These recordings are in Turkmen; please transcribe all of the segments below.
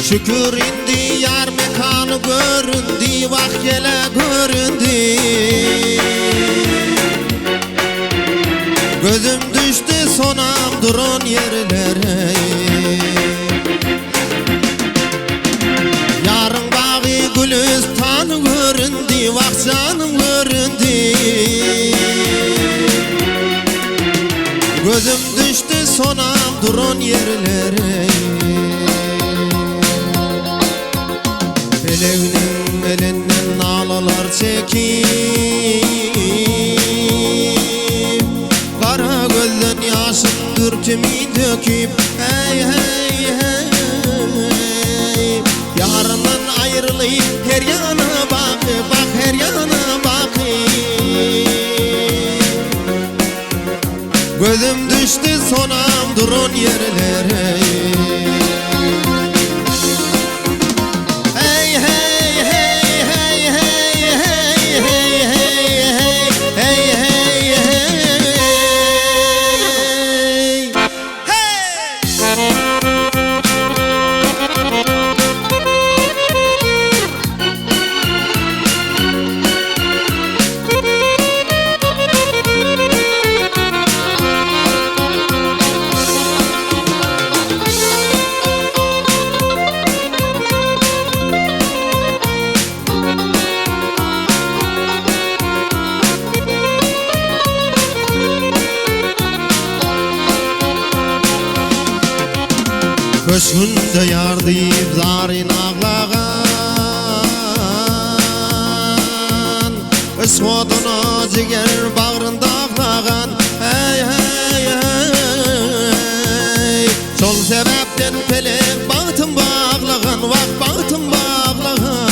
Şükür indi ýar mekany göründi, wah ýele göründi. Gözüm düşdi sonam duran ýerlere. Ýaryň bagy gülüstan göründi, wah janym göründi. Gözüm düşdi sonam duran ýerlere. Peleginiň elinden nalalar çekip, Gara gözden ýaşyn dürtümi döküp, Heý, heý, heý. Ýaryndan aýrylyp her ýana bakyp, Bak her ýana bakyp. Gözüm düşdi sonam duran ýerlere. Hey hey hey hey hey hey hey hey hey hey hey hey Hey! Köşgünde ýar diýip zaryn aglagan, Yşk oduna jiger bagryn daglagan, Heý, heý, heý. Şol sebäpden pelek bagtym baglagan, Wah, bagtym baglagan.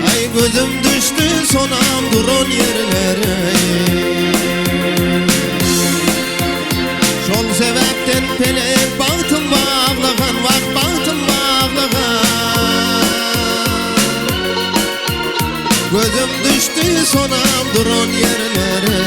Aý, gözüm düşdi sonam duran ýerlere. Şol sebäpden pelek bagtym baglagan, Wah, bagtym baglagan. Gözüm düşdi sonam duran ýerlere.